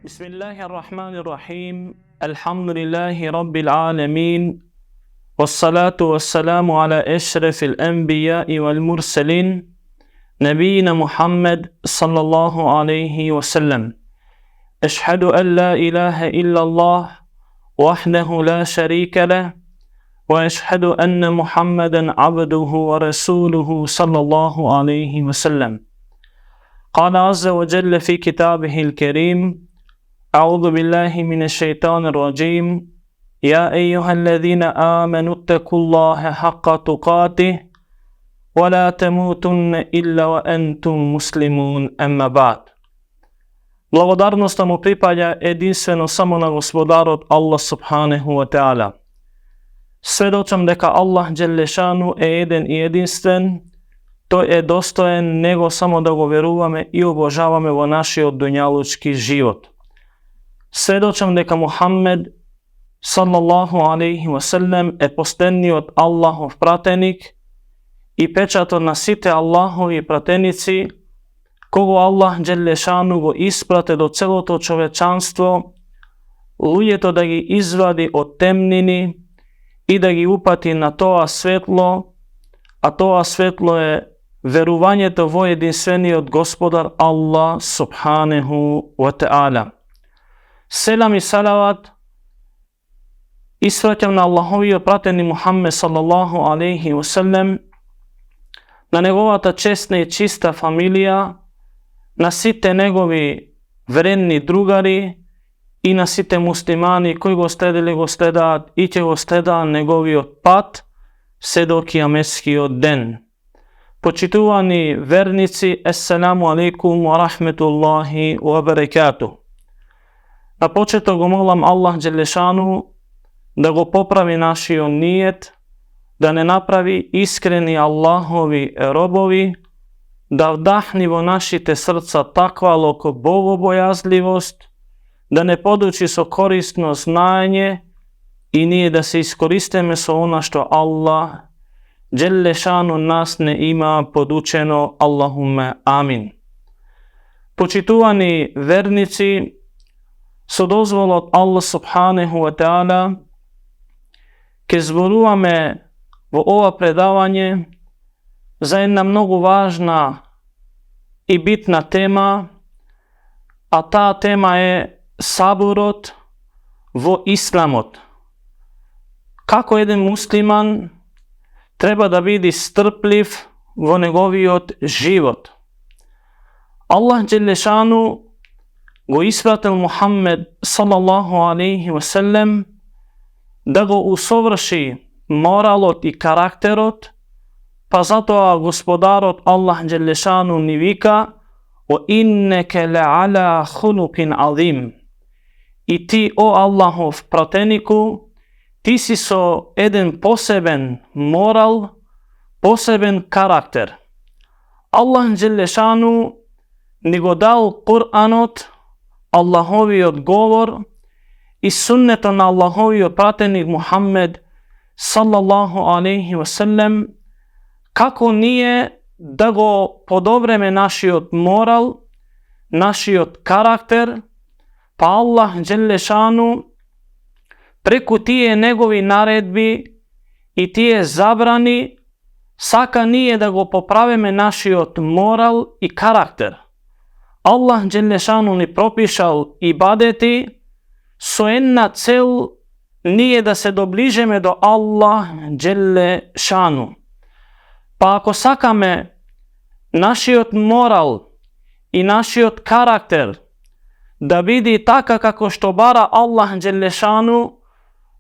بسم الله الرحمن الرحيم الحمد لله رب العالمين والصلاة والسلام على أشرف الأنبياء والمرسلين نبينا محمد صلى الله عليه وسلم. أشهد أن لا إله إلا الله وحده لا شريك له وأشهد أن محمدا عبده ورسوله صلى الله عليه وسلم. قال عز وجل في كتابه الكريم: أعوذ بالله من الشيطان الرجيم. يا أيها الذين آمنوا اتقوا الله حق تقاته ولا تموتن إلا وأنتم مسلمون. أما بعد. Благодарност му припаѓа единствено само на Господарот Аллах субханеху ва таала. Сведочам дека Аллах Джелешану е еден и единствен. Тој е достоен него само да го веруваме и обожаваме во нашиот дуњалучки живот. Сведочам дека Мухаммед саллаллаху алейхи ва селем е последниот Аллахов пратеник и печатот на сите Аллахови пратеници, кого Аллах Джелешану го испрате до целото човечанство, луѓето да ги извади од темнини и да ги упати на тоа светло, а тоа светло е верувањето во единствениот Господар Аллах субханеху ва таала. Селам и салават испраќам на Аллаховиот пратеник Мухаммед саллаллаху алейхи ва селем, на неговата честна и чиста фамилија, на сите негови вредни другари и на сите муслимани кои го следаат и ќе го следаат неговиот пат се до кијаметскиот ден. Почитувани верници, ессаламу алейкум ва рахметуллахи ва баракату. На почеток го молам Аллах Джелешану да го поправи нашиот ниет, да не направи искрени Аллахови робови, да вдахни во нашите срца таквалок богобојазливост, да не подучи со корисно знаење и ние да се искористиме со она што Аллах Джелешану нас не има подучено. Аллахуме амин. Почитувани верници, со дозволот Аллах субханеху ва таала ќе зборуваме во ова предавање за една многу важна и битна тема, а таа тема е сабурот во исламот. Како еден муслиман треба да биде стрплив во неговиот живот. Аллах Джелешану го испратил Мухаммед саллаллаху алейхи ва селем да го усоврши моралот и карактерот, па затоа Господарот Аллах Джелешану ни вика: "О иннеке ле'ала хулукин азим." И ти, о Аллахов пратенику, ти си со еден посебен морал, посебен карактер. Аллах Джелешану ни го дал Куранот, Аллаховиот говор и суннето на Аллаховиот пратеник Мухаммед саллаллаху алейхи ва селем, како ние да го подобреме нашиот морал, нашиот карактер, па Аллах Джелешану преку тие негови наредби и тие забрани сака ние да го поправиме нашиот морал и карактер. Аллах Джелешану ни пропишал ибадети со една цел ние да се доближиме до Аллах Джелешану. Па ако сакаме нашиот морал и нашиот карактер да биде така како што бара Аллах Джелешану,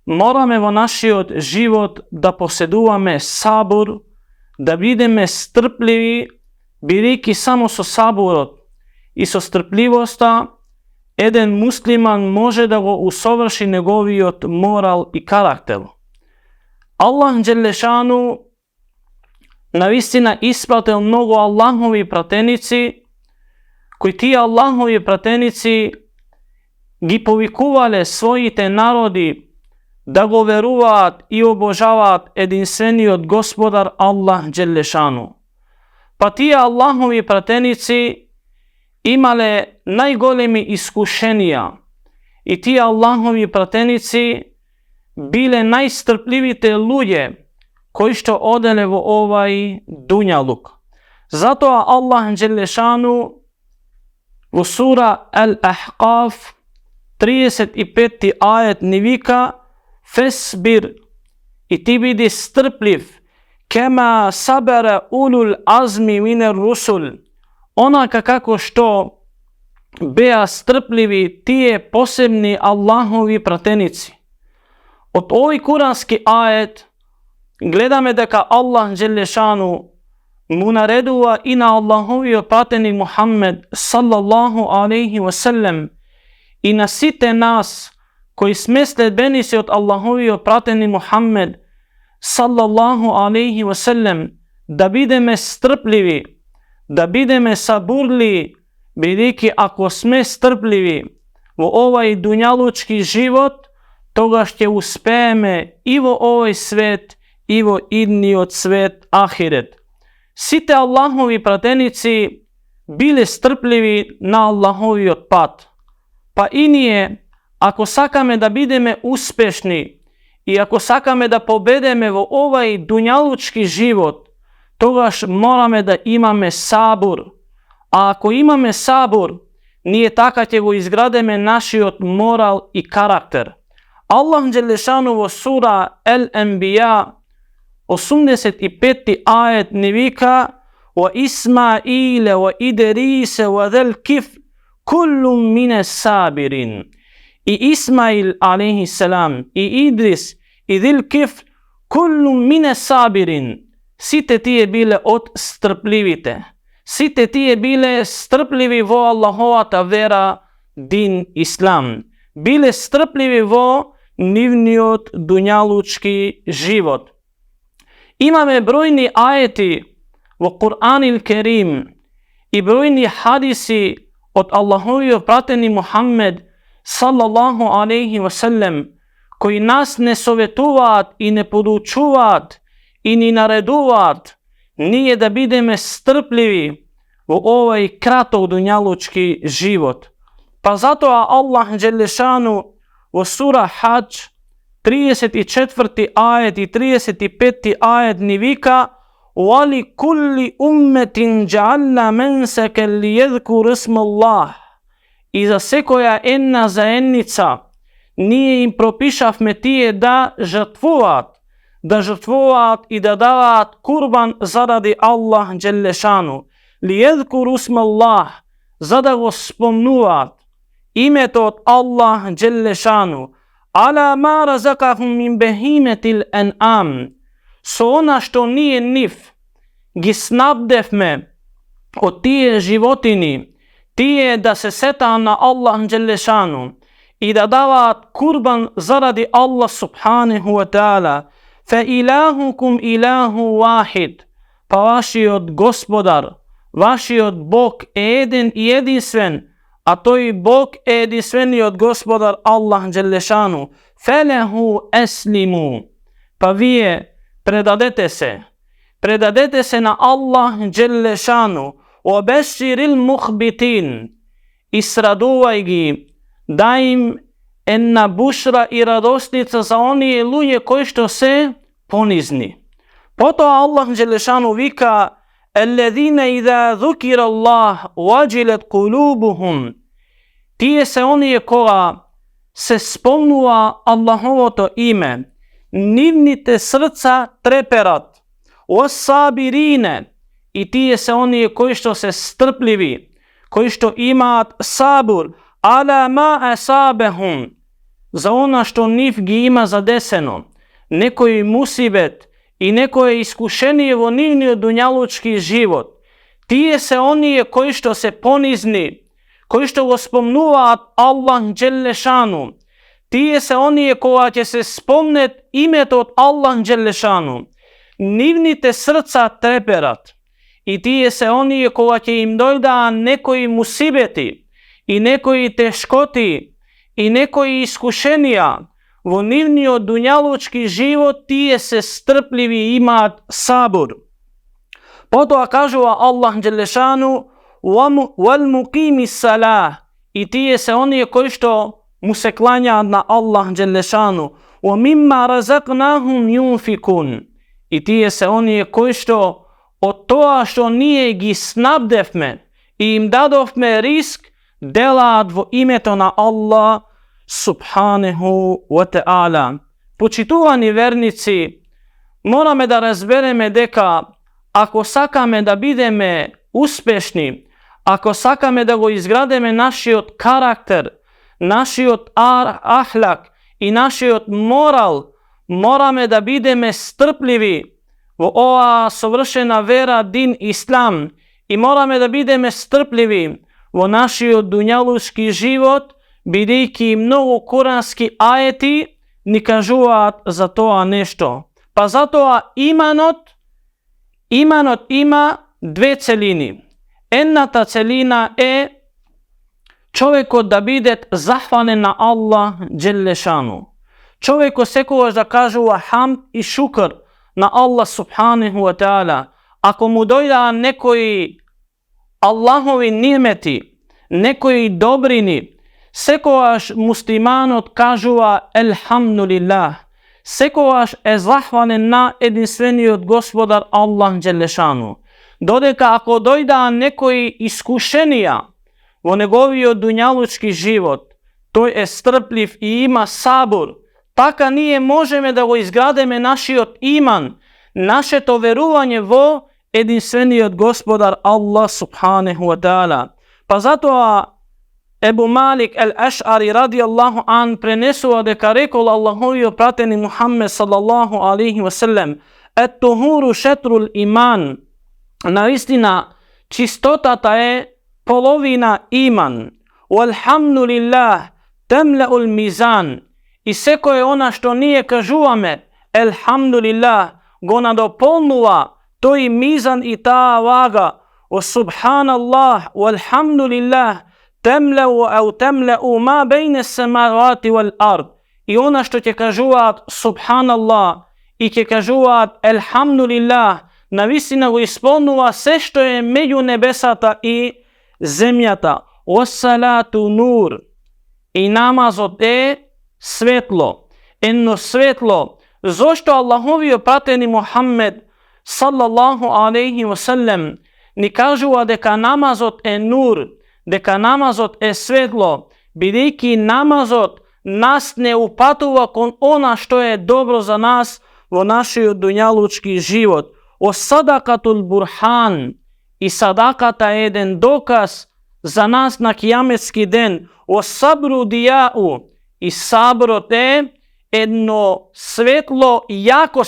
мораме во нашиот живот да поседуваме сабур, да бидеме стрпливи, бидејќи само со сабурот и со стрпливоста еден муслиман може да го усоврши неговиот морал и карактер. Аллах Джелешану навистина испратил многу Аллахови пратеници, кои тие Аллахови пратеници ги повикувале своите народи да го веруваат и обожаваат единствениот Господар Аллах Джелешану. Па тие Аллахови пратеници imale najgolemi iskušenija i ti Allahovi pratenici bile najstrpljivite luje koji što odele u ovaj dunjaluk. Zato Allah dželešanu u sura Al-Ahqaf 35. ajet nivika Fesbir, i ti budi strpljiv, kema sabara ulul azmi miner rusul, onaka kako što beja strpljivi tije posebni Allahovi pratenici. Od ovaj kuranski ajet gledame deka Allah dželešanu mu nareduva i na Allahovi prateni Muhammed sallallahu alaihi wasallam i na site nas koji sme sledbenici od Allahovi prateni Muhammed sallallahu alaihi wasallam da bideme strpljivi, da bideme saburli, bidiki ako sme strpljivi u ovaj dunjalučki život, toga što uspejeme i u ovaj svet i u idni od svet ahiret. Site Allahovi pratenici bili strpljivi na Allahovi otpad. Pa i nije, ako sakame da bideme uspešni i ako sakame da pobedeme u ovaj dunjalučki život, togaž morame da imame sabur. A ako imame sabur, nije taka ćemo izgrademe naši od moral i karakter. Allah dželešanu u sura Al-Anbiya 85. ajet nivika wa Ismaile wa Idrise wa dhal kif kullum mine sabirin. I Ismail alaihi salam, i Idris, i dhil kif kullum mine sabirin. Site tije bile od strpljivite. Site tije bile strpljivi vo Allahovata vera din Islam. Bile strpljivi vo nivniot dunjalučki život. Imame brojni ajeti u Kur'anil Kerim i brojni hadisi od Allahovi prateni Muhammed sallallahu alaihi wasallam koji nas ne sovetuvat i ne podučuvat i ni nareduvat nije da bideme strpljivi u ovaj kratok dunjalučki život. Pa zato Allah dželešanu u sura Hadž 34. ajet i 35. ajet nivika Wali kulli ummetin ja'alna menseke li jedhkur ismallah. I za sekoja jedna zajednica nije im propišavme tije da žrtvovat i da davat kurban zaradi Allah dželešanu. Li jedhkur ismallah, zada go spomnuvat imeto od Allah dželešanu. Ala ma razakahum min behimetil an'am. So ona što nije nif, gi snabdevme od tije životini, tije da se seta na Allah dželešanu i da dava kurban zaradi Allah subhanahu wa ta'ala. Fa ilahukum ilahu wahid. Pa vaši od gospodar, vaši od Bog jedan i jedinstven, a to i Bog jedinstveni od gospodar Allah dželešanu. Felehu eslimu. Pa vi predadete se na Allah dželešanu. Obeširil muhbitin. I sraduvaj gi, da im enna bušra i radosnica za onije luje koji što se ponizni. Poto Allah dželešanu vika Alladhina idha dhukira Allah wajilat qulubuhum. Tije se onije koga se spomnuva Allahovo to ime, nivnite srca treperat. Osabirine. I tije se onije koji što se strpljivi, koji što imat sabur, ala ma asabehum, za ona što nif gi ima zadeseno, nekoj musibet i nekoje iskušenije vo nivnio dunjalučki život. Tije se onije koji što se ponizni, koji što go spomnuvat Allah dželešanu. Tije se onije koja će se spomnet imeto od Allah dželešanu. Nivnite srca treperat. I tije se onije koja će im dojda nekoji musibeti i nekoji teškoti i nekoji iskušenija vo nivnio dunjalučki život, tije se strpljivi imat sabur. Potom kažu Allah dželešanu wal muqimi salah, i tije se oni koji što mu se klanja na Allah dželešanu, wa mimma razaqnahum yunfikun, i tije se oni koji što od toa što nije gi snabdevme i im dadovme risk dela vo imeto na Allah subhanahu wa ta'ala. Počituvani vernici, morame da razbereme deka ako sakame da bideme uspešni, ako sakame da go izgrademe našiot karakter, našiot ahlak i našiot moral, morame da bideme strpljivi vo ova savršena vera din islam i morame da bideme strpljivi vo našiot dunjaluški život, bidejki mnogo kuranski ajeti ni kažuvat za toa nešto. Pa zato imanot ima dve celini. Една ta celina čovjeko da bidet zahvalen na Allah dželešanu. Čovjeko sekogаш da kažuva hamd i šukr na Allah subhanahu wa ta'ala. Ako mu dojda nekoji Allahovi nimeti, nekoji dobrini, sekogаш muslimanot kažuva elhamdulillah. Sekogаш zahvalen na jedinstveniot gospodar Allah dželešanu. Dodeka ako dojda nekoji iskušenija vo njegovio dunjalučki život, to je strpljiv i ima sabur, taka nije možeme da go izgrademe našiot iman, naše to veruvanje vo jedinstveniot gospodar Allah subhanahu wa ta'ala. Pa zato Ebu Malik al-Ash'ari radijallahu an prenesuo deka rekol Allahovio prateni Muhammed sallallahu alaihi wa sallam, et tuhuru šetrul iman, na istina čistota ta je polovina iman, walhamdulillah temle'ul mizan, i seko je ona što nije kažuvame elhamdulillah go nadopolnula, to je mizan i ta vaga, o subhanallah walhamdulillah temle'u ma bejne samavati wal ard, i ona što će kažuvat subhanallah i će kažuvat elhamdulillah, na visina go ispolnula sve što je među nebesata i zemljata. Ossalatu nur, i namazot svetlo. Eno svetlo, zašto Allahovio prateni Muhammed sallallahu alaihi wa sallam ni kažuva deka namazot nur, deka namazot svetlo, bidejki namazot nas ne upatuva kon ona što je dobro za nas vo našoj dunjalučki život. O sadakatul burhan, i sadakata je jedan dokaz za nas na kijametski den. O sabru dijau, i sabro te jedno svetlo, jako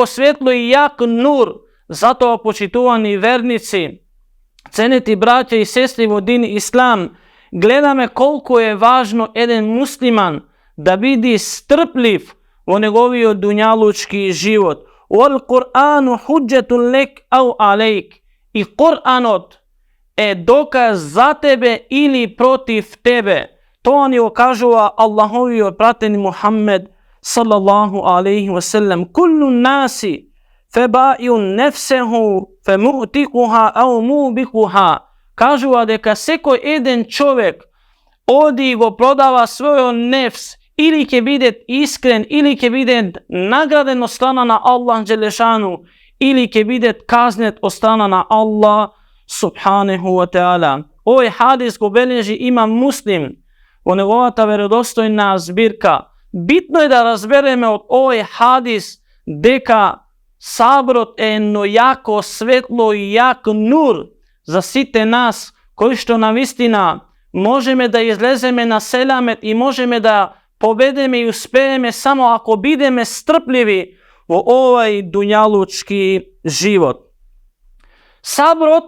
svetlo i jak nur. Zato, počituvani vernici, ceniti braće i sestri vo din islam, gledame koliko je važno jedan musliman da vidi strpljiv vo njegovio dunjalučki život. Wal Qur'anu hujjatun lek au alejk, i Kur'anot je dokaz za tebe ili protiv tebe. To oni okažuva Allahovio prateni Muhammed sallallahu alaihi wa sallam. Kullu nasi feba'jun nefsehu fe mu'tikuha au mubikuha. Kažuva deka seko jedan čovjek odi go prodava svojo nefs, ili će bidet iskren, ili će bidet nagraden od strana na Allah dželešanu, ili će bidet kaznet od strana na Allah subhanahu wa ta'ala. Ovaj hadis go beleži imam Muslim, onegovata verodostojna zbirka. Bitno je da razbereme od ovaj hadis deka sabrot eno jako svetlo i jak nur za site nas, koji što nam istina možeme da izlezeme na selamet i možeme da pobedeme i uspejeme samo ako bideme strpljivi u ovaj dunjalučki život. Sabrot,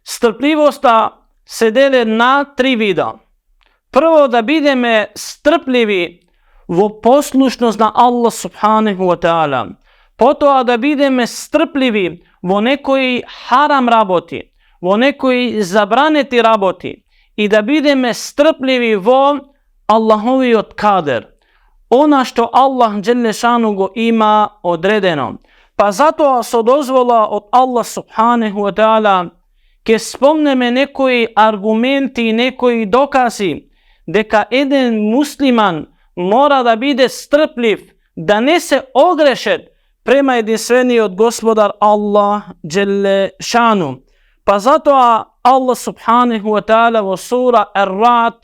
strpljivosta se dele na tri vida. Prvo, da bideme strpljivi u poslušnost na Allah subhanahu wa ta'ala. Potom da bideme strpljivi u nekoj haram raboti, u nekoj zabraneti raboti, i da bideme strpljivi u Allahovi od kader, ona što Allah dželešanu go ima odredeno. Pa zato se dozvola od Allah subhanahu wa ta'ala ке спомнеме некои аргументи, некои докази, дека еден муслиман мора да биде стрплив, да не се огрешет према единствениот Господар Аллах Джелле Шану. Па затоа Аллах Субханаху ва Таала во сура Ар-Рад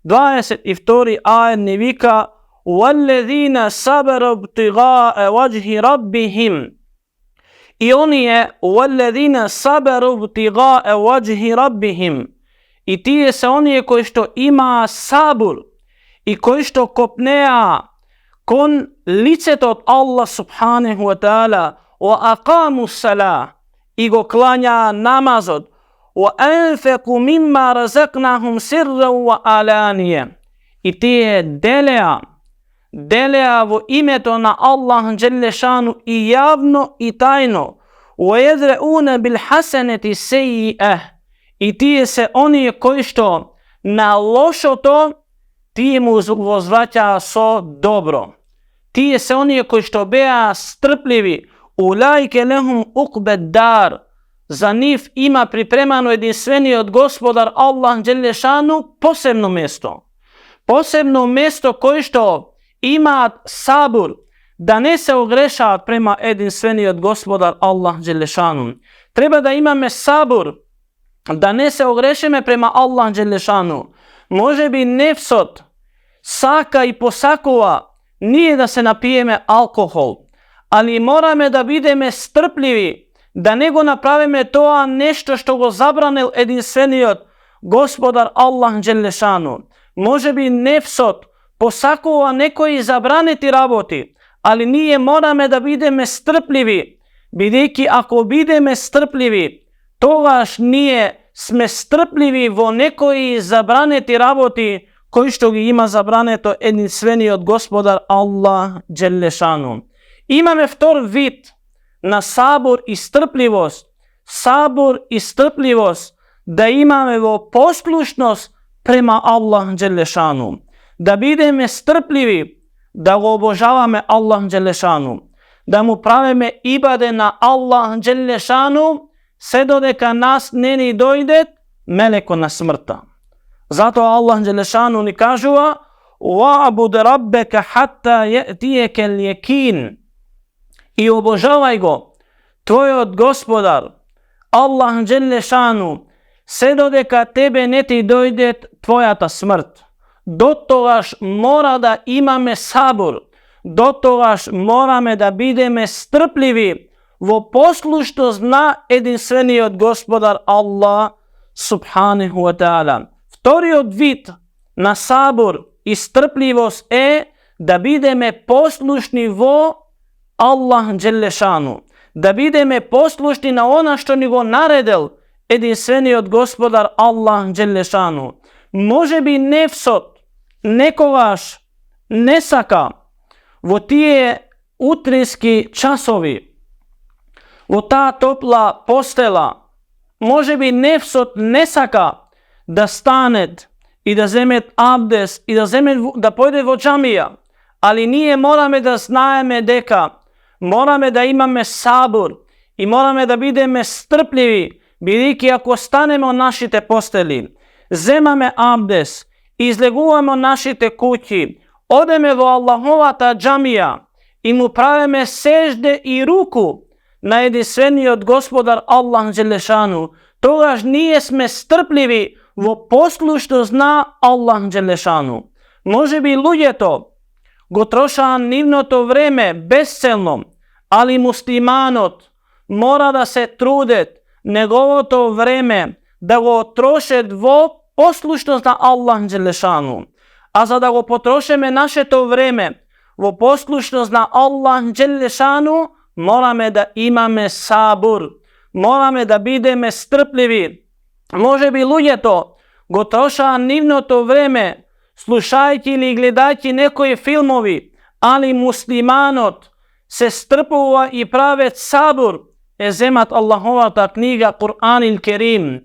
22 ајет ни вика: وَالَّذِينَ صَبَرُوا ابْتِغَاءَ وَجْهِ رَبِّهِمْ. И оние وَالَّذِينَ صَبَرُوا ابْتِغَاءَ وَجْهِ رَبِّهِمْ. И тие се оние кои што имаа сабур и кои што копнеа кон лицето од Аллах Субханаху ва Таала, وَأَقَامُوا الصَّلَاةَ, и го клањаа намазот, وَأَنفِقُوا مِمَّا رَزَقْنَاهُمْ سِرًّا وَعَلَانِيَةً, и тие делеа во името на Аллах Джелле Шану и јавно и тајно. وَيَدْرَؤُونَ بِالْحَسَنَةِ السَّيِّئَةِ, и тие се оние кои што на лошото тие му возвраќаа со добро. Тие се оние кои што беа стрпливи. Улаике лехум уқбед дар, за нив има припремано единствениот Господар Аллах Джелле Шану посебно место. Посебно место кој што имаат сабур, да не се огрешаат према единствениот Господар Аллах Джелле Шану. Треба да имаме сабур, да не се огрешиме према Аллах Джелле Шану. Може би нефсот сака и посакува ние да се напиеме алкохол, али мораме да бидеме стрпливи, да не го направиме тоа нешто што го забранил единствениот Господар Аллах Джелле Шану. Може би нефсот посакува некои забранети работи, али ние мораме да бидеме стрпливи, бидејќи ако бидеме стрпливи, тогаш ние сме стрпливи во некои забранети работи кои што ги има забрането единствениот Господар Аллах Джелле Шану. Имаме втор вид на сабур и стрпливост. Сабур и стрпливост да имаме во послушност према Аллах Джелле Шану. Да бидеме стрпливи, да го обожаваме Аллах Джелле Шану, да му правиме ибаде на Аллах Джелле Шану, се додека нас не ни дојде мелеко на смртта. Затоа Аллах Джелле Шану ни кажува: وَعْبُدْ رَبَّكَ حَتَّى يَأْتِيَكَ الْيَقِينُ. И обожавај го, твојот Господар, Аллах Джелле Шану, се додека тебе не ти дојде твојата смрт. Дотогаш мора да имаме сабур, дотогаш мораме да бидеме стрпливи во послушност на единствениот Господар Аллах Субханаху ва Таала. Вториот вид на сабур и стрпливост е да бидеме послушни во Аллах Джелле Шану, да бидеме послушни на она што ни го наредил единствениот Господар Аллах Джелле Шану. Може би нефсот некогаш не сака во тие утрински часови, во таа топла постела, може би нефсот не сака да станет и да земет абдес и да појде во џамија, али ние мораме да знаеме дека мораме да имаме сабур и мораме да бидеме стрпливи, бидејќи ако станеме од нашите постели, земаме абдес, излегуваме од нашите куќи, одеме во Аллаховата џамија и му правиме сежде и руку на единствениот Господар Аллах Джелле Шану, тогаш ние сме стрпливи во послушност на Аллах Джелле Шану. Може би луѓето го трошаа нивното време безцелно, али муслиманот мора да се трудет неговото време да го трошет во послушност на Аллах Джелле Шану. А за да го потрошиме нашето време во послушност на Аллах Джелле Шану, мораме да имаме сабур, мораме да бидеме стрпливи. Може би луѓето го трошаа нивното време слушајќи или гледајќи некои филмови, али муслиманот се стрпува и правет сабур, земат Аллаховата книга Кур'ан ил Керим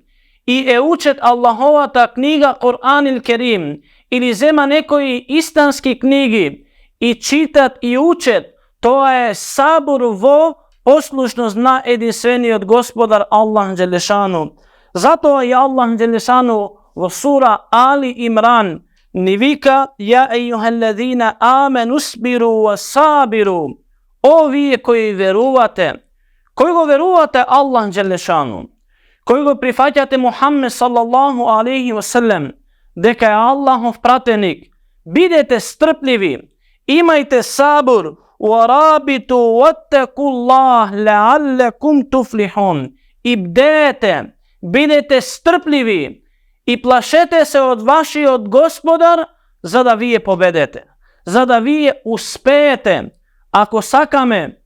и учат Аллаховата книга Кур'ан ил Керим, или зема некои истански книги и читат и учат, тоа е сабур во послушност на единствениот Господар Аллах Джелле Шану. Zato je Allah dželešanu u sura Ali Imran ni vika ja ejuhalladina amenu sbiru wa sabiru. O vi koji verujete, koji go verujete Allah dželešanu, koji go prihvaćate Muhammed sallallahu alaihi wa sallam, deka je Allahov pratenik, budete strpljivi, imajte sabur, warabitu wattakullah la'allakum tuflihun. I bdete, budete strpljivi i plašete se od vaših od Gospodar, za da vi je pobedete, za da vi je uspejete. Ako sakame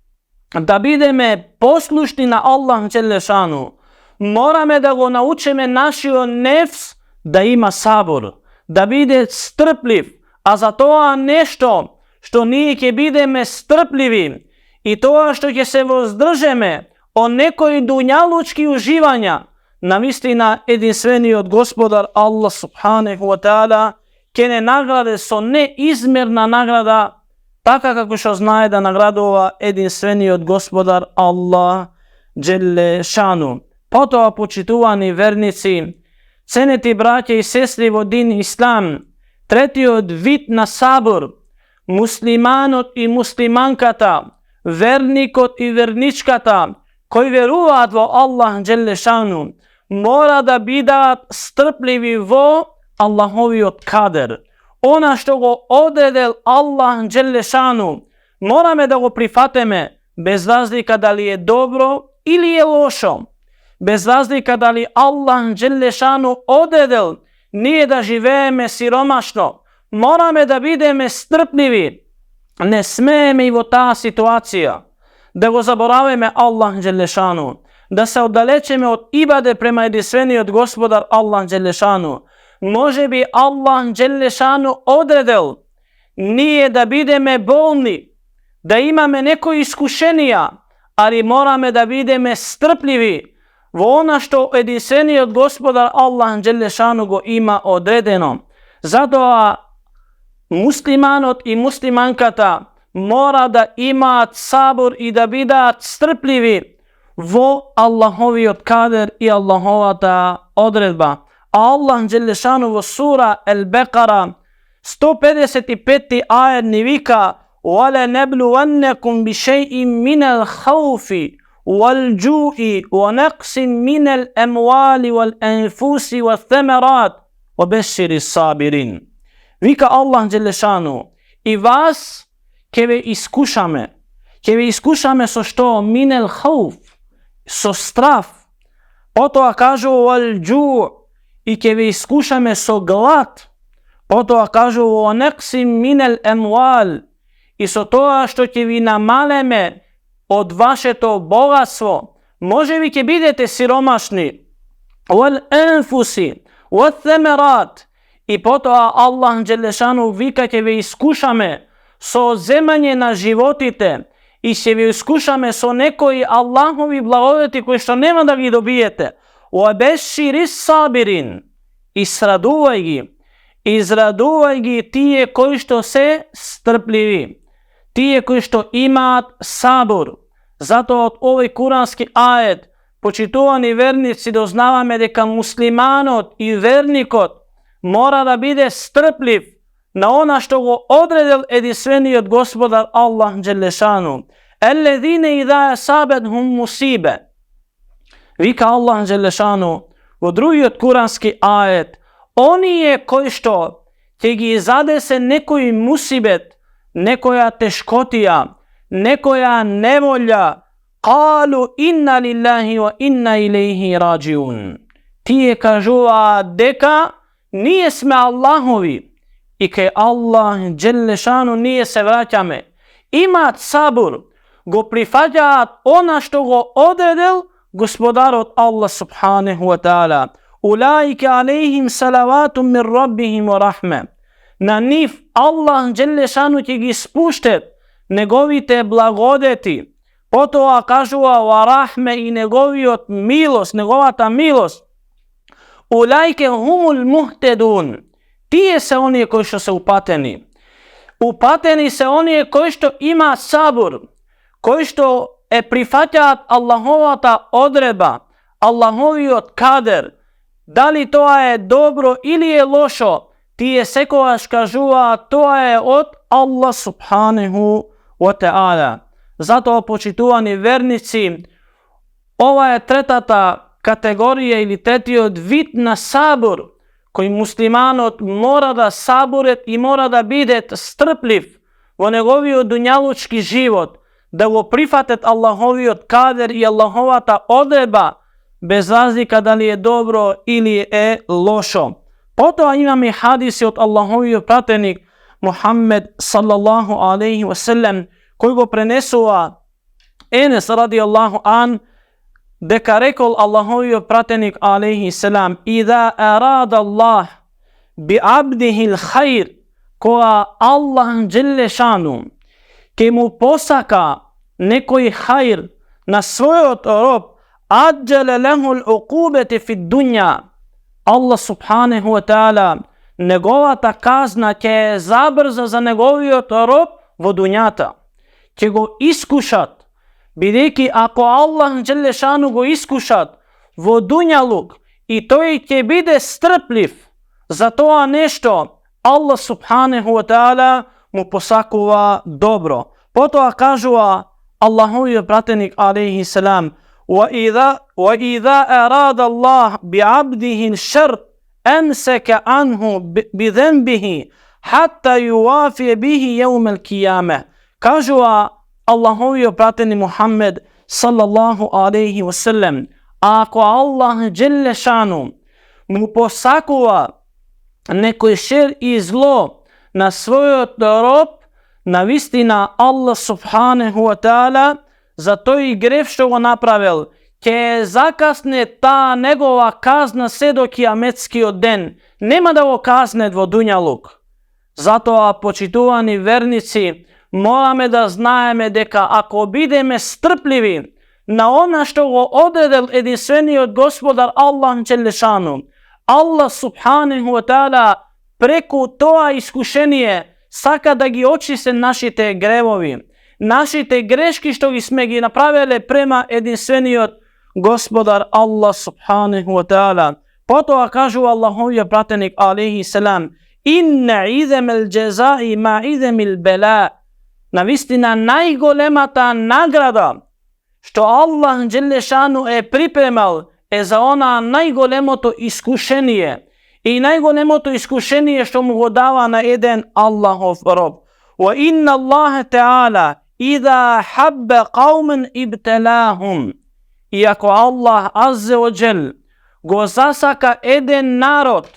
da budeme poslušni na Allah dželešanu, morame da go naučime našio nefs da ima sabor, da bude strpljiv, a za to nešto što nije ke budeme strpljivi i to što će se vozdržeme o nekoj dunjalučki uživanja, namisli na jedinstveni od Gospodar Allah subhanahu wa ta'ala, kene nagrade so neizmjerna nagrada, taka kako što znaje da nagradova jedinstveni od Gospodar Allah dželle šanu. Potom, počituvani vernici, ceneti braće i sestri u din Islam, treti od vid na sabor, muslimanot i muslimankata, vernikot i verničkata, koji veruvat vo Allah dželle šanu, mora da bidat strpljivi vo Allahovi od kader. Ona što go odredel Allah dželle šanu, morame da go prihvateme, bez razlika da li je dobro ili je lošo. Bez razlika da li Allah dželle šanu odredel nije da živeme siromašno, morame da budeme strpljivi. Ne smijeme i vo ta situacija da go zaboravime Allah dželle šanu, da se oddalećeme od ibade prema jedinstveni od Gospodar Allah dželle šanu. Može bi Allah dželle šanu odredel nije da budeme bolni, da imame neko iskušenija, ali morame da budeme strpljivi vo ona što jedinstveni od Gospodar Allah dželle šanu go ima odredeno. Zato muslimanot i muslimankata mora da ima sabor i da bidat strpljivi vo Allahovi od kader i Allahova ta odredba. Allah dželle šanu vo sura Al-Baqara 155. ajet ni vika وَلَنَبْلُوَنَّكُمْ بِشَيْءٍ مِنَ الْخَوْفِ وَالْجُوعِ وَنَقْصٍ مِنَ الْأَمْوَالِ وَالْأَنْفُسِ وَالثَّمَرَاتِ وَبَشِّرِ الصَّابِرِينَ. Vika Allah dželle šanu i vas keve iskušame so što minel hauf, so straf. Potom kažu wal-ju' i keve iskušame so glad. Potom kažu wa naqsim minel amwal i so to što će vi namaleme od vaše to bogatstvo. Može vi ke budete siromašni. Wal anfusi wa thamarat i potom Allah dželle šanu vika ke vi iskušame so zemanje na životite i se vi iskušame so nekoj Allahovi blagodati koji što nema da gi dobijete. وَبَشِّرِ الصَّابِرِينَ izraduvaj gi tije koji što se strpljivi, tije koji što imat sabor. Zato od ovaj kuranski ajet počituvani vernici doznavame deka muslimanot i vernikot mora da bude strpljiv na ona što go odredel jedinstveni od Gospodar Allah dželle šanu. Alladine idha asabethum musibe. Vika Allah dželle šanu u drugi od kuranski ajet, oni je koji što će gi zadese nekoj musibet, nekoja teškotija, nekoja nevolja, qalu inna lillahi wa inna ilaihi rađiun. Tije kažu deka nije sme Allahovi i ke Allah dželle šanu nije se vraćame. Imat sabur, go prihvaćat ona što go odredel Gospodar od Allah subhanahu wa ta'ala. Ulaike alejhim salavatum min rabbihim wa rahme. Na njih Allah dželle šanu će gi spuštet negovite blagodeti. Potom kažu wa rahme i negovata milost. Ulaike humul muhtedun. Tije se oni koji što se upateni. Upateni se oni koji što ima sabur, koji što prihvaćat Allahova ta odredba, Allahovi od kader, da li to je dobro ili je lošo, ti je sekovaš kažu, a to je od Allah subhanahu wa ta'ala. Zato, počituvani vernici, ova je tretata kategorija ili treti od vid na sabur, koji muslimanot mora da saburet i mora da bidet strpljiv vo njegovio dunjalučki život, da go prihvatet Allahovi od kader i Allahovata odredba, bez razlika da li je dobro ili je lošo. Potom imam i hadisi od Allahovi pratenik Muhammed sallallahu alaihi wasallam, koji go prenesua Enes radijallahu an, deka rekol Allahovi pratenik alaihi salam: Iza arada Allah bi abdihi l'khair, koja Allah dželle šanu, ke mu posaka nekoj hajr na svoj rob, ađele lehu l'uqubeti fi dunja, Allah subhanahu wa ta'ala negovata kazna ke je zabrza za njegovio rob vo dunjata, ke go iskušat. Bideki, ako Allah dželle šanu go iskušat vo dunjaluk i to je ke bide strpljiv za to nešto, Allah subhanahu wa ta'ala mu posakuva dobro. Potom kažu Allahovi pratenik alaihi salam: وَإِذَا أَرَادَ اللَّهُ بِعَبْدِهِ الشَّرْ أَمْسَكَ عَنْهُ بِذَنْبِهِ حَتَّى يُوَافِيَ بِهِ يَوْمَ الْقِيَامَةِ. Kažu Allahovi pratenik Muhammed sallallahu alaihi wasallam, ako Allah dželle šanu mu posakuva neko šer i zlo na svoj rob, navistina Allah subhanahu wa ta'ala za to i grev što go napravil, ke zakasne ta njegova kazna sve do kijametski den. Nema da go kazne vo dunjaluk. Zato, počituvani vernici, morame da znajeme deka ako bideme strpljivi na ona što go odredil jedinstveni od gospodar Allah dželle šanu, Allah subhanahu wa ta'ala preko toa iskušenije saka da gi očiste našite grevovi, našite greški što sme gi napravili prema jedinstveni od gospodar Allah subhanahu wa ta'ala. Potom kažu Allahovi pratenik alaihi salam: Inna idemel džezai ma idemil bela. Navistina najgolemata nagrada što Allah dželle šanu je pripremal za ona najgolemoto iskušenije i najgolemoto iskušenije što mu go dava na jedan Allahov rob. Wa inna Allahe ta'ala idha habba qawman ibtalahum. Iako Allah azze wa džel go zasaka jedan narod,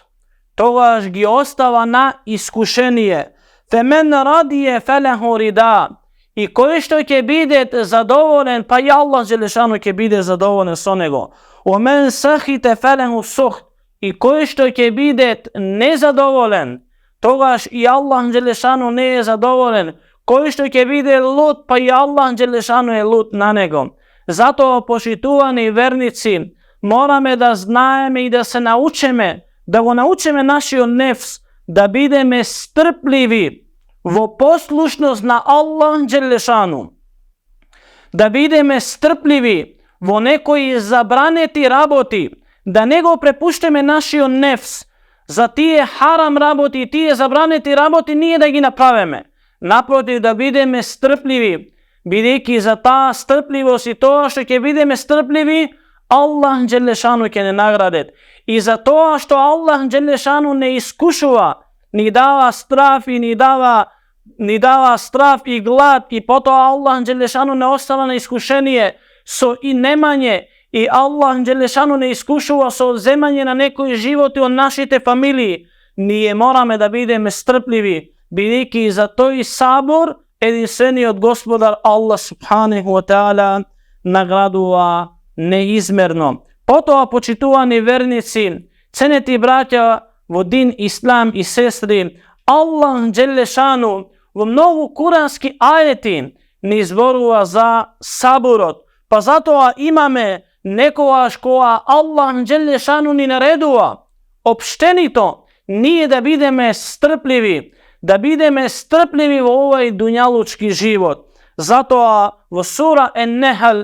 togaž gi ostava na iskušenije. Femen radije felehu rida. I koji što će bidet zadovoljen, pa i Allah dželešanu će bidet zadovoljen s onego. Omen sahite felehu suht. I koji što će bidet nezadovoljen, togaž i Allah dželešanu ne je zadovoljen. Koji što će bidet lut, pa i Allah dželešanu je lut na nego. Zato, pošituvani vernici, morame da znajeme i da se naučeme, da go naučeme našio nefs, da bideme strpljivi vo poslušnost na Allah dželle šanu, da bideme strpljivi vo nekoj zabraneti raboti, da nego prepušteme našio nefs za tije haram raboti i tije zabraneti raboti, nije da gi napraveme. Naprotiv, da bideme strpljivi, bideki za ta strpljivost i to što će bideme strpljivi, Allah dželle šanu će ne nagradet. I za to što Allah dželle šanu ne iskušava, ni dava straf i ni dava straf i glad, i potom Allah dželle šanu ne ostava na iskušenije so i nemanje, i Allah dželle šanu ne iskušava so zemanje na nekoj životi od našite familiji. Nije morame da bideme strpljivi, bideki za to i sabor jedinstveni od gospodar Allah subhanahu wa ta'ala nagraduva neizmerno. Potom, počituvani vernici, ceneti braća vo din islam i sestri, Allah dželle šanu u mnogo kuranski ajeti ni zboruva za saburot. Pa zato imame nekoga škola Allah dželle šanu ni nareduva. Opštenito nije da bideme strpljivi, da bideme strpljivi u ovaj dunjalučki život. Zato vo sura En-Nehl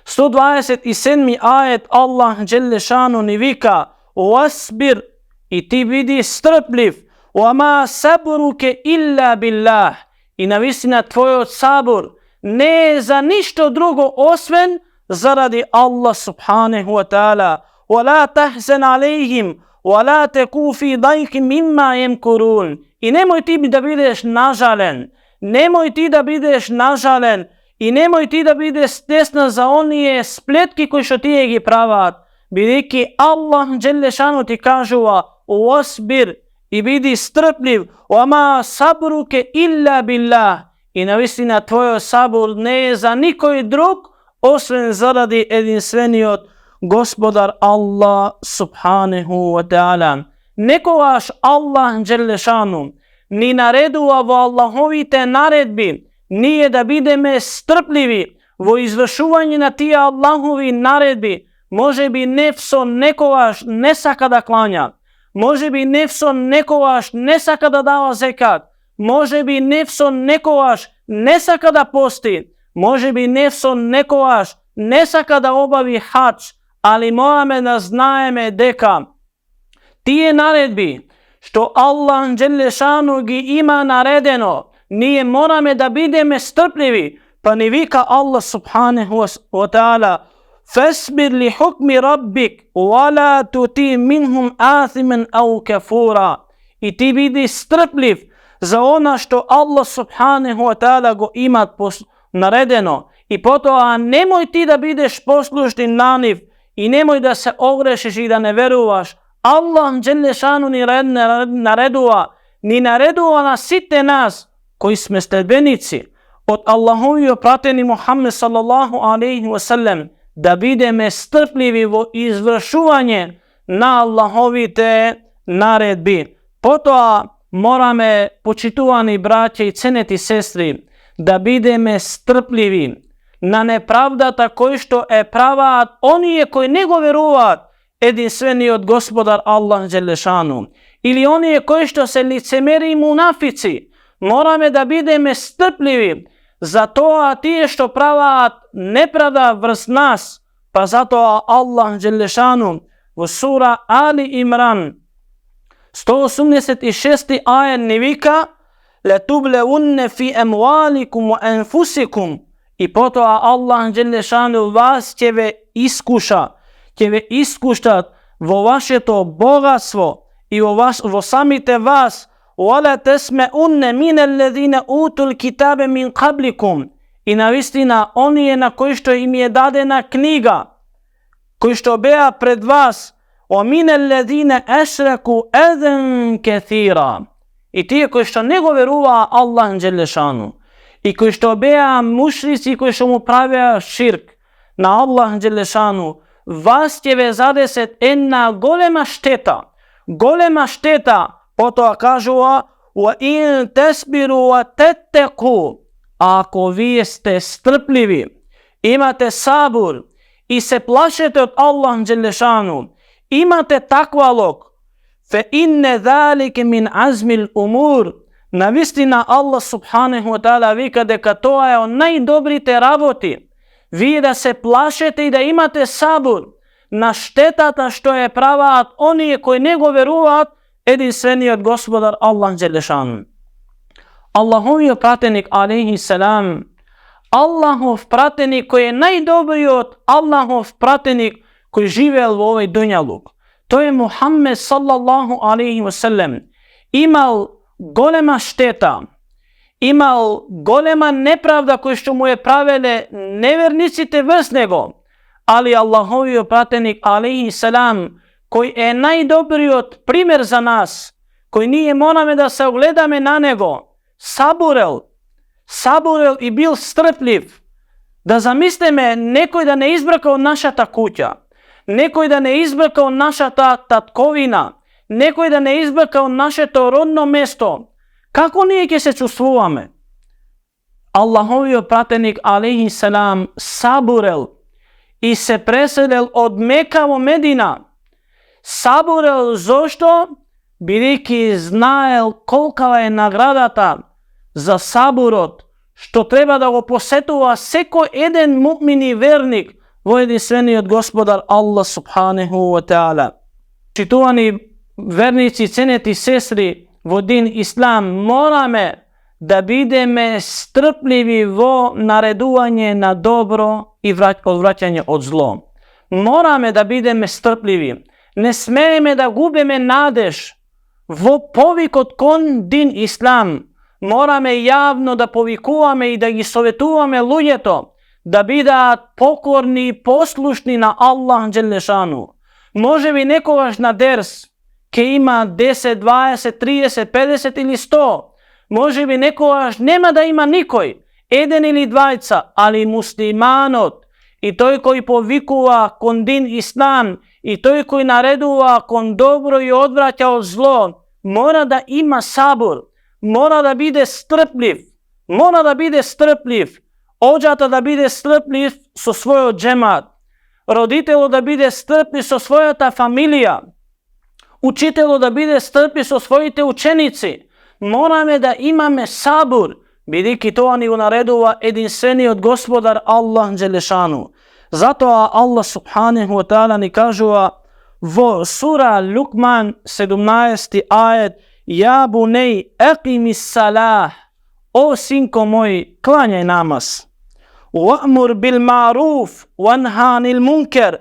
127. ajet Allah dželešanu ni vika wasbir, i ti budi strpljiv, wama sabruke illa billah, i navistina tvoj sabur ne za ništo drugo osven zaradi Allah subhanahu wa ta'ala. Wala tahzan alejhim wala teku fi dajkim mimma yemkurun, i nemoj ti da budeš nažalen, nemoj ti da budeš nažalen i nemoj ti da budeš stesna za onije spletki koji što ti egi pravat. Bidiki Allah dželešanu ti kažuva wasbir, i bidi strpljiv, wama sabruke illa billah, i navistina tvoj sabur ne je za nikoj drug osven zaradi jedinstveni od gospodar Allah subhanahu wa ta'ala. Nekogaš Allah dželešanu ni naredува vo Allahovite naredbi nije da bideme strpljivi vo izvršuvanju na tije Allahovi naredbi. Može bi nefso nekogaš ne saka da klanja, može bi nefso nekogaš ne saka da dava zekat, može bi nefso nekogaš ne saka da posti, može bi nefso nekogaš ne saka da obavi hadž, ali morame da znajeme deka tije naredbi što Allah dželešanu gi ima naredeno, nije morame da bideme strpljivi, pa ni vika Allah subhanahu wa ta'ala fasbir li hukmi rabbik wala tuti minhum athiman au kafura, i ti bidi strpljiv za ona što Allah subhanahu wa ta'ala go ima naredeno, i potom nemoj ti da bideš poslušni naniv i nemoj da se ogrešiš i da ne veruvaš. Allah dželešanu ni nareduva na site nas koji sme sledbenici od Allahovi oprateni Muhammed sallallahu alaihi wasallam da bideme strpljivi vo izvršuvanje na Allahovi te naredbi. Potom morame, počituvani braće i ceneti sestri, da bideme strpljivi na nepravdata koji što je pravat onije koji nego veruvat jedinstveni od gospodar Allah dželešanu, ili onije koji što se licemeri i munafici. Morame da bideme strpljivi za to a tije što pravat nepravda vrst nas, pa zato Allah dželešanu u sura Ali Imran 186. ajet ni vika letublevunne fi emvalikum wa enfusikum, i potom Allah dželešanu vas će ve iskušat vo vaše to bogatstvo i vo samite vas. Wala tasma'unna min alladhina utul kitabe min qablikum, i navistina oni je na koji što im je dadena knjiga, koji što beja pred vas, wa min alladhina ashraku adan kathira, i ti koji što nego veruva Allah dželešanu, i koji što beja mušrici koji što mu pravija širk na Allah dželešanu, vas će ve zadeset ena golema šteta. Potom kažu wa in tasbiru wa tattaqu, ako vi ste strpljivi, imate sabur i se plašete od Allah dželešanu, imate takvalog, fe inne zalike min azmil umur, navistina Allah subhanahu wa ta'ala vika deka to je on najdobrite raboti. Vi da se plašete i da imate sabur na štetata što je pravat oni koji nego veruvat jedinstveni od gospodar Allah dželešanu. Allahovi pratenik alejhi selam, Allahov pratenik koji je najdobriji od Allahov pratenik koji žive u ovoj dunjaluk, to je Muhammed sallallahu alejhi wasallam, imal golema šteta, imal golema nepravda koju što mu je pravile nevernici te vrst nego, ali Allahovi pratenik alejhi selam koji je najdobriji od primjer za nas, koji nije morame da se ogledame na nego, saburel i bil strpljiv. Da zamislime nekoj da ne izbrkao naša ta kuća, nekoj da ne izbrkao naša ta tatkovina, nekoj da ne izbrkao naše to rodno mesto. Kako nije ke se čustvujeme? Allahovi pratenik alejhi selam saburel i se preselil od Meka u Medina. Saburel zašto? Biriki znael kolika je nagradata za saburot, što treba da go posetuva seko jedan mu'mini vernik vo jedinstveni od Gospodar Allah subhanahu wa ta'ala. Čitovani vernici, ceneti sestri, vo din Islam, morame da bideme strpljivi vo nareduvanje na dobro i odvraćanje od zlo. Morame da bideme strpljivi. Ne smijeme da gubeme nadež vo povik od kon din Islam. Morame javno da povikuvame i da gi sovetuvame lujeto, da bida pokorni i poslušni na Allah dželešanu. Može bi nekogaš na ders, ke ima 10, 20, 30, 50 ili 100. Može bi nekogaš nema da ima nikoj, jedan ili dvajca, ali muslimanot, i toj koji povikuva kon din Islam, i toj koji nareduva kon dobro i odvraća od zlo, mora da ima sabur, mora da bide strpljiv, ođata da bide strpljiv so svojoj džemat, roditelju da bide strpljiv so svojata familija, učitelju da bide strpljiv so svojite učenici. Morame da imame sabur, bidiki to ani nareduva jedinstveni od Gospodar Allah dželešanu. Zato Allah subhanahu wa ta'ala ni kažuva vo sura Lukman 17. ajet: Ja bunej eqimis salah, o sinko moj, klanjaj namaz. Wa'mur bil ma'ruf wanhanil munker,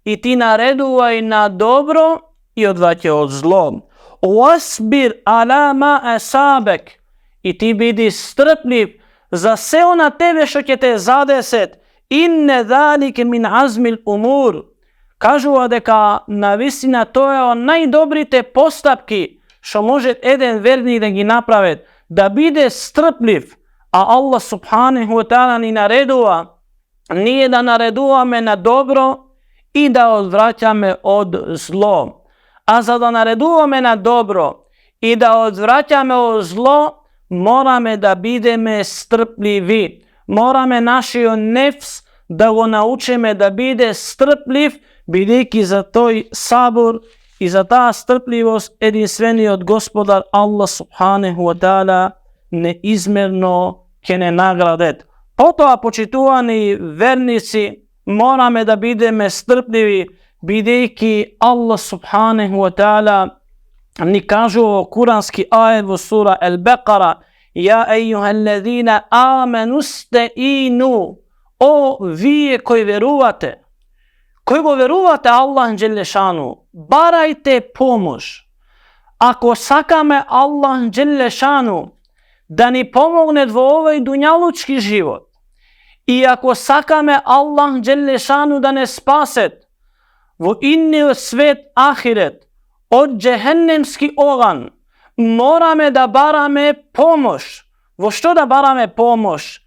i ti nareduvaj na dobro i odvraćaj od zlo. Wasbir ala ma asabek, i ti bidi strpljiv za sve ona tebe što će te zadeset. Inne zalike min azmil umur. Kažu deka na visina to je najdobrite postupki što može jedan vernik da gi napravi, da bide strpljiv, a Allah subhanahu wa ta'ala ni nareduva, nije da nareduva me na dobro i da odvraća me od zlo. A za da nareduva me na dobro i da odvraća me od zlo, morame da bideme strpljivi. Morame našio nefs da go naučime da bide strpljiv, bidiki za toj sabur i za ta strpljivost jedinstveni od Gospodar Allah subhanahu wa ta'ala neizmerno kene nagradet. Potom, počituvani vernici, morame da bideme strpljivi, bidiki Allah subhanahu wa ta'ala ni kažu kuranski ajet u sura Al-Baqara: Ja ejuhallazina amanu steinu, o vi koji veruvate, koji go veruvate Allah dželešanu, barajte pomoć. Ako sakame Allah dželešanu da ni pomogne u ovaj dunjalučki život, i ako sakame Allah dželešanu da ne spaset u inni svet ahiret od džehennemski ogan, morame da barame pomoć. Vo što da barame pomoć?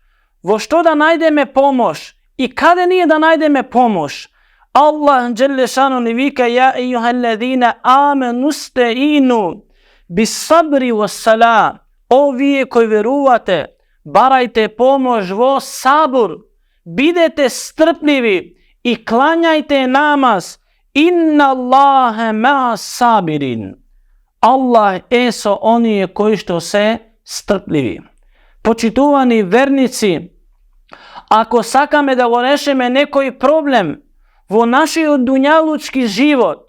Vo što da najdeme pomoć? I kada nije da najdeme pomoć? Allah dželešanu ni vika: Ja ejuhallazina amanu steinu bis sabri was salah, o vi koji verujete, barajte pomoć vo sabur, bidete strpljivi i klanjajte namaz. Inna Allahe ma sabirin, Allah eso oni koji što se strpljivi. Počituvani vernici, ako sakame da go rešeme nekoj problem vo naši dunjalučki život,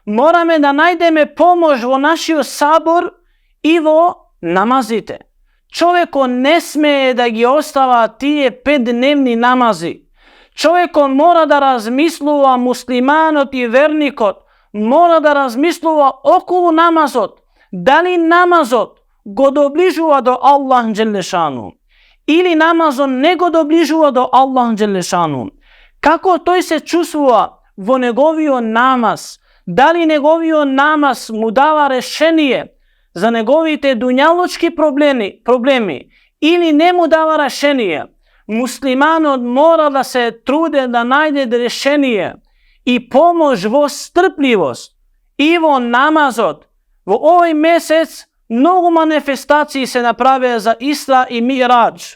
morame da najdeme pomoć vo naši sabor i vo namazite. Čovjeko ne smije da gi ostava tije 5-dnevni namazi. Čovjeko mora da razmisluva, muslimanot i vernikot, mora da razmisluva okolo namazot. Da li namazot go dobližuva do Allah dželešanu, ili namazon ne go dobližuva do Allah dželešanu. Kako to se čustva vo njegovio namaz? Da li njegovio namaz mu dava rešenije za njegovite dunjalučki problemi ili ne mu dava rešenije? Muslimanot mora da se trude da najde rešenije i pomoć vo strpljivost i vo namazot. Vo ovaj mesec mnogo manifestaciji se naprave za Isra i Mi'rađ.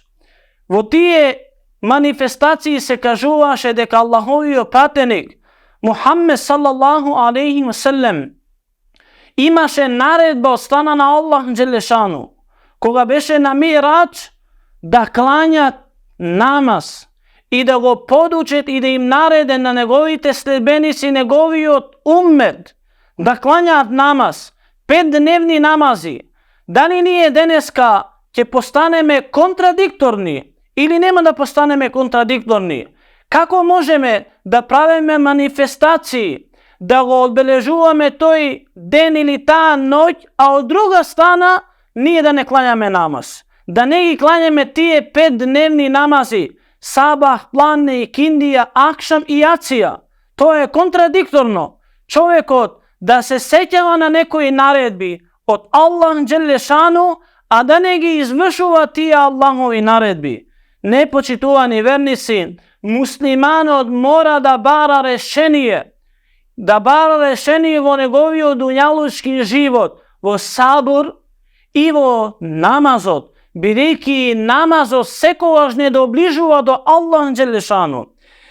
Vo tije manifestaciji se kažuvaše deka Allahovio pratenik Muhammed sallallahu alaihi wa sallam imaše naredba od strana na Allah dželešanu, koga beše na Mi'rađ da klanja namaz i da go podučet i da im narede na njegovite sledbenici, njegovi ummet, da klanja namaz, 5-dnevni namazi. Da li nije deneska će postaneme kontradiktorni ili nema da postaneme kontradiktorni? Kako možemo da pravime manifestaciji, da go odbeležujeme toj den ili ta noć, a od druga strana nije da ne klanjame namaz. Da ne klanjame tije 5-dnevni namazi, sabah, plane, ikindija, akšam i jacija. To je kontradiktorno. Čovjek da se sećava na nekoj naredbi od Allah dželešanu, a da ne gi izvršuva tije Allahovi naredbi. Nepočitovani vernici, musliman mora da bara rešenije, vo njegovio dunjalučki život, vo sabor i vo namazot. Biriki namazot sekovaž ne dobližuva do Allah dželešanu.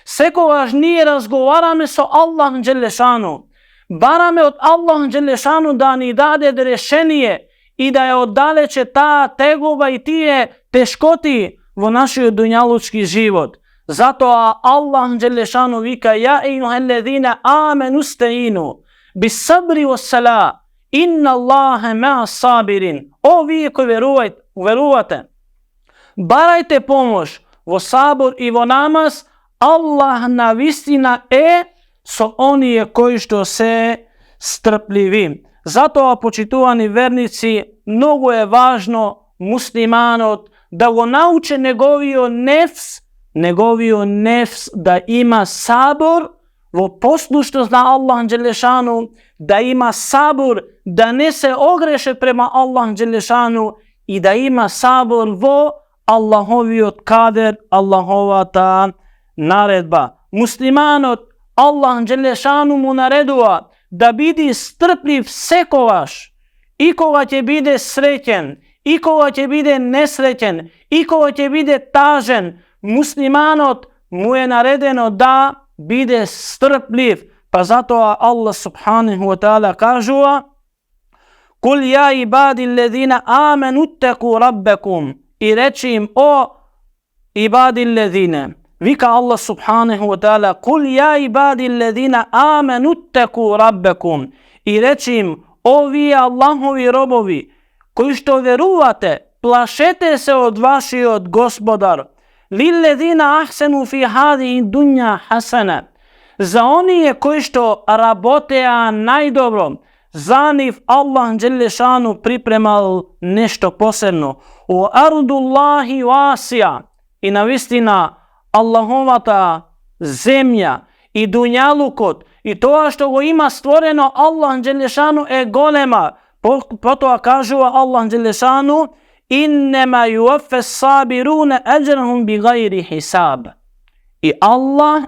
Sekovaž nije razgovarame so Allah dželešanu. Barame od Allah dželešanu da ni dade rešenije i da je oddaleče ta tegoba i tije teškoti vo našoj dunjalučki život. Zato Allah dželešanu vika: ja ejuhellezine amenu steinu bis sabri was sala inna Allahe ma'a sabirin. O vi koji verujete, barajte pomoć vo sabor i vo namaz, Allah na vistina so oni je koji što se strpljivi. Zato, počitovani vernici, mnogo je važno muslimanot da go nauče njegovio nefs da ima sabor vo poslušnost na Allah dželešanu, da ima sabor da ne se ogreše prema Allah dželešanu i da ima sabor vo Allahovi kader, Allahova ta naredba. Muslimanot Allah dželešanu mu naredува da bidi strpljiv sekovaš, i koga će bide srećen, i koga će bide nesrećen, i koga će bide tažen. Muslimanot mu je naredeno da bide strpljiv. Pa zato Allah subhanahu wa ta'ala kažuva: kul ja ibadi alladhina amanu ittaqu rabbakum. I reči im: o ibadi alladhina. Vika Allah subhanahu wa ta'ala: kul ja ibadi alladhina amanu ittaqu rabbakum. I reči im: o vi Allahovi robovi koji što verujete, plašete se od vaši od gospodar. Lilladhina ahsanu fi hadihi dunja hasana. Za oni je koji što raboteja najdobro, za njih Allah dželešanu pripremal nešto posebno. U ardullahi vasija. I navistina Allahova ta zemlja i dunjalukot i to što go ima stvoreno Allah dželešanu je golema. Potom kažu Allah dželešanu: innema yuwaffas sabiruna ajrahum bighairi hisab. I Allah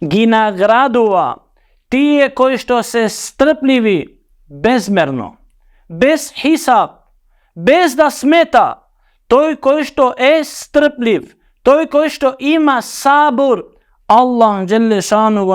gi nagradува tije koji što se strpljivi bezmerno, bez hisab, bez da smeta. Toj koji što je strpljiv, toj koji što ima sabor, Allah dželešanu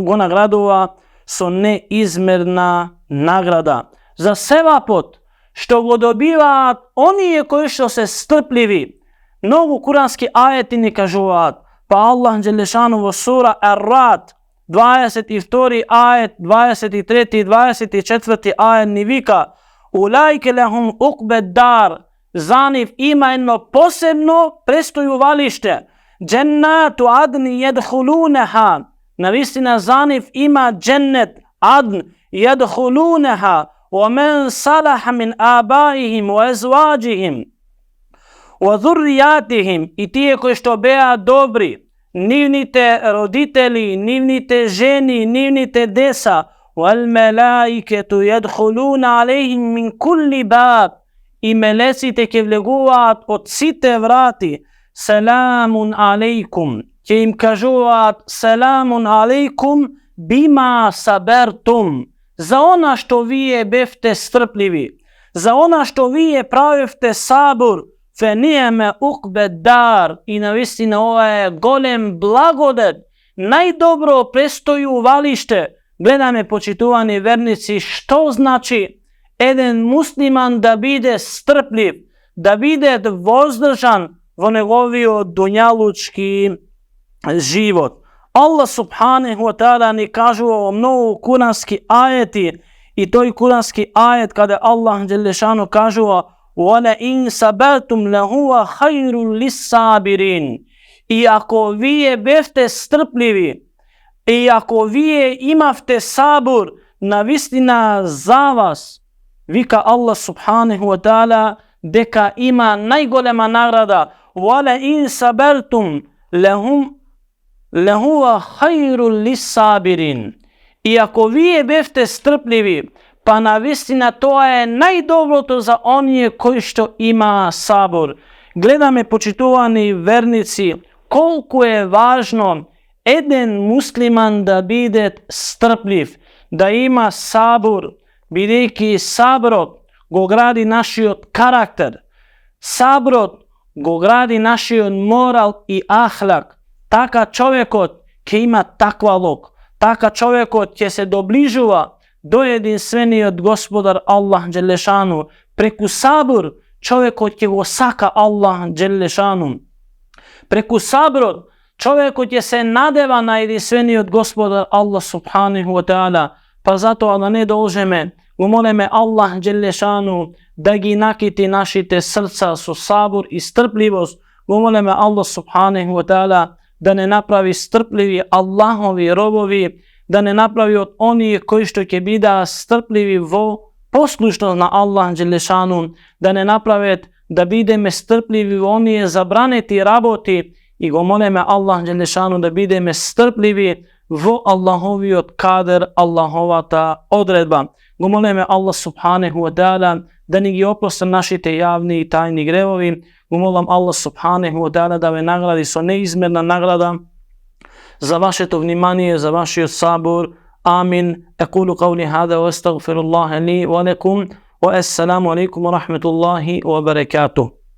go nagradува so neizmerna nagrada. Za sevapot što go dobiva oni je koji što se strpljivi. Mnogo kuranski ajetini kažuvat. Pa Allah dželešanu vo sura Ar-Rad 22. ajet, 23. i 24. ajet ni vika: ulajke lehum ukbed dar. Za njih ima jedno posebno prestojuvalište. Džennatu adni jedhuluneha. Navistina za njih ima džennet adn jedhuluneha. وَمَنْ صَلَحَ مِنْ آبَائِهِمْ وَأَزْوَاجِهِمْ وَذُرِّيَّاتِهِمْ. I tije koji što bea dobri, nivnite roditelji, nivnite ženi, nivnite desa. وَالْمَلَائِكَةُ يَدْخُلُونَ عَلَيْهِمْ مِنْ كُلِّ بَابٍ. I meleci ke vleguvat od site vrati. Selamun alejkum. Će im kažuvat: selamun alejkum bima sabertum. Za ona što vi je befte strpljivi, za ona što vi je pravifte sabor, fe nijeme ukbed dar. I navistina ova je golem blagodet, najdobro prestoju valište. Gledame, počituvani vernici, što znači jedan musliman da bide strpljiv, da bide vozdržan во неговиот дунјалучки живот. Allah subhanahu wa ta'ala ni kažuo mnogo kuranski ajeti i toj kuranski ajet kada Allah dželešanu kažuo وَلَا إِنْ سَبَرْتُمْ لَهُوَ خَيْرٌ لِلصَّابِرِينَ. I ako vi befte strpljivi, i ako vi imavte sabur, navistina za vas, vika Allah subhanahu wa ta'ala deka ima najgolema nagrada. وَلَا إِنْ سَبَرْتُمْ لَهُوَ خَيْرٌ لِلصَّابِرِينَ. I ako vi befte strpljivi, pa navistina to je najdobroto za onije koji što ima sabor. Gledame, počituvani vernici, koliko je važno jedan musliman da bude strpljiv, da ima sabor, бидејќи саброт го гради нашиот карактер, саброт го гради нашиот морал и ахлак. Така човекот ќе има таквалок, така човекот ќе се доближува до единствениот Господар Аллах Джелешану. Преку сабур човекот ќе го сака Аллах Джелешану. Преку саброт човекот ќе се надева на единствениот Господар Аллах Субханаху ва Таала. Па затоа да не должеме, го молеме Аллах Джелешану да ги накити нашите срца со сабур и стрпливост. Го молеме Аллах Субханаху ва Таала да не направи стрпливи Аллахови робови, да не направи од оние кои што ќе бидеа стрпливи во послушност на Аллах Джелешану, да не направат да бидеме стрпливи во оние забранети работи, и го молеме Аллах Джелешану да бидеме стрпливи во Аллаховиот кадер, Аллаховата одредба. Го молеме Аллах Субханаху ва Таала да ни ги опрости нашите јавни и тајни гревови. Го молам Аллах Субханаху ва Таала да ве награди со неизмерна награда за вашето внимание, за вашиот сабур. Амин. Aqulu qawli hada wa astaghfirullaha li wa lakum wa assalamu alaikum wa rahmatullahi wa barakatuh.